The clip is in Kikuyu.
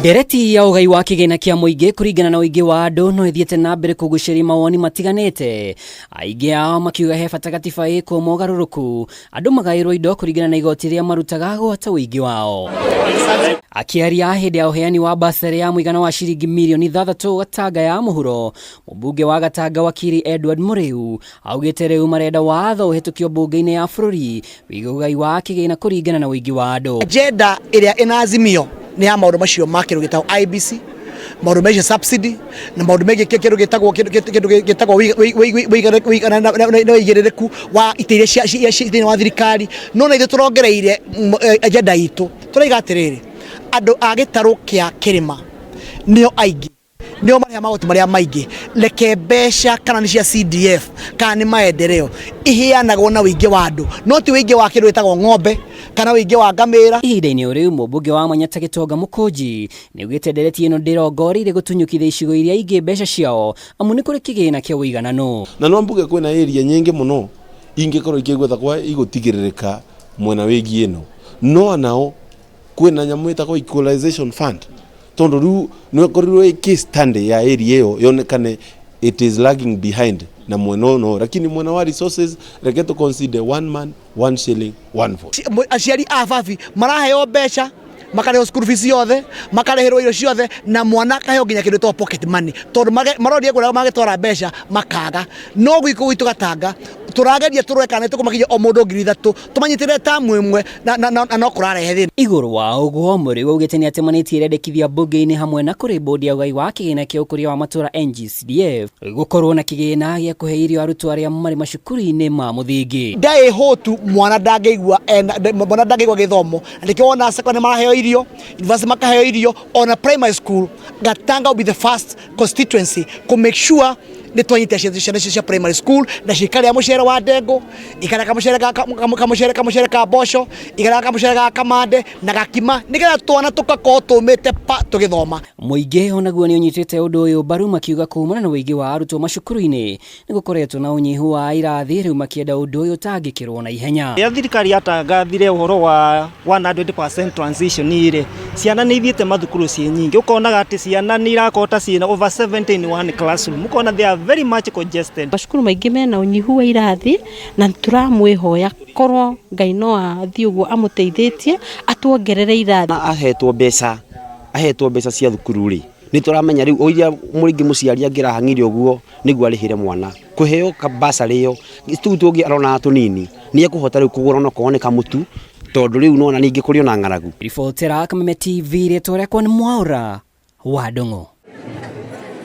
Ndereti ya ũgai wa kĩgĩna kĩa mũingĩ kũringana na ũingĩ wa andũ no ĩthiĩte na mbere kũgucĩrĩria mawoni matiganĩte, aingĩ ao makiuga he bata gatiba ĩkwo mogarũrũku, andũ magaĩrwo indo kũringana na igoti rĩrĩa marutaga gwata ũingĩ wao. Akĩaria hĩndĩ ya ũheani wa basarĩ ya mũigana wa ciringi mirioni 6 Gatanga ya mũhuro, mũmbunge wa Gatanga Wakiri Edward Mũrĩu augĩte rĩu marenda watho ũhĩtũkio mbunge-inĩ ya bũrũri wĩgiĩ ũgai wa kĩgĩna kũringana na ũingĩ wa andũ. Agenda ĩrĩa ĩna Azimio nĩ ya maũndũ macio ma kĩndũ gĩtagwo IEBC, maũndũ megiĩ subsidy na maũndũ megiĩ kĩndũ gĩtagwo kĩndũ gĩtagwo na ũigĩrĩrĩku wa itĩ iria cia thĩinĩ wa thirikari. No na ithuĩ tũrongereire agenda itũ tũraiga atĩrĩrĩ, andũ a gĩtarũ kĩa kĩrĩma nĩo aingĩ, nĩo marĩhaga magoti marĩa maingĩ. Reke mbeca kana nĩ cia CDF kana nĩ maendeleo iheanagwo na ũingĩ wa andũ, no ti ũingĩ wa kĩndũ gĩtagwo ng'ombe kana ũingĩ wa ngamĩra. Ihinda-inĩ o rĩu, mũmbunge wa Manyata Gĩtonga Mũkũnji nĩaugĩte ndereti ĩno ndĩrongoreirie gũtunyũkithia icigo iria ingĩ mbeca ciao amu nĩ kũrĩ kĩgĩna kĩa ũigananu. Na no mbuge kwĩna area nyingĩ mũno ingĩkorwo ikĩigua ta kwa igũtigĩrĩrĩka mwena wĩgiĩ ĩno, no nao kwĩna nyamũ ĩtagwo equalization fund, tondũ rĩu nĩ ĩkorirwo ĩ case study ya area ĩyo yonekane it is lagging behind na mwena ũyũ no, lakini mwena wa resources reke tũ consider one man one shilling one vote. Aciari a babi maraheo mbeca, makarĩhwo school fees yothe, makarĩhĩrwo irio ciothe, na mwana akaheo nginya kĩndũ gĩtagwo pocket money, tondũ maroria kũrĩa mangĩtwara mbeca makaga. No gwitũ gwitũ Gatanga tũrageria tũrore kana nĩtũkũmakinyia o mũndũ 3,000, tũmanyitĩrĩre tamu ĩmwe na no kũrarehe thĩna. Igũrũ wa ũguo, Mũrĩu augĩte nĩatemanĩtie irendekithia mbunge-inĩ hamwe na kũrĩ bodi ya ũgai wa kĩgĩna kĩa ũkũria wa matũra NGCDF gũkorwo na kĩgĩna gĩa kũhe irio arutwo arĩa marĩ macukuru-inĩ ma mũthingi. Nda ĩ hũtu mwana ndangĩigua ena, mwana ndangĩigua gĩthomo, na nĩkĩo wona secondary maraheo irio, university makaheo irio, ona primary school. Gatanga will be the first constituency kũ make sure nĩ twanyita ciana icio cia primary school na cikarĩa mũcere wa ndengũ, ikarĩa kamũcere ga kamũcere kamũcere ka mboco, ikarĩa kamũcere ga kamande na gakima, nĩgetha twana tũgakorwo tũmĩte pa tũgĩthoma. Mũingĩ onaguo nĩ ũnyitĩte ũndũ ũyũ mbaru makiuga kumana na ũingĩ wa arutwo macukuru-inĩ nĩ gũkoretwo na ũnyihu wa irathi, rĩu makĩenda ũndũ ũyũ ũtangĩkĩrwo na ihenya. Rĩrĩa thirikari yatangathire ũhoro wa 100% transition rĩ, ciana nĩ ithiĩte mathukuru ciĩ nyingĩ, ũkonaga atĩ ciana nĩ irakorwo ta ciĩna over 70 in one classroom, ũkona they are very much congested. Macukuru maingĩ mena ũnyihu wa irathi na tũramwĩhoya korwo Ngai no athiĩ ũguo amũteithĩtie atuongerere irathi. Ahetwo mbeca, ahetwo mbeca cia thukuru rĩ, nĩ tũramenya rĩu o iria rĩngĩ mũciari angĩrahang'ire ũguo nĩguo arĩhĩre mwana, kũheo bursary ĩyo, tũu tũngĩ aronaga tũnini, nĩ ekũhota rĩu kũgũra onokorwo nĩ kamũtu, tondũ rĩu nĩwona ningĩ kũrĩ ona ng'aragu. Ribotera Kameme TV, rĩtwa rĩakwa nĩ Mwaũra wa Ndung'u.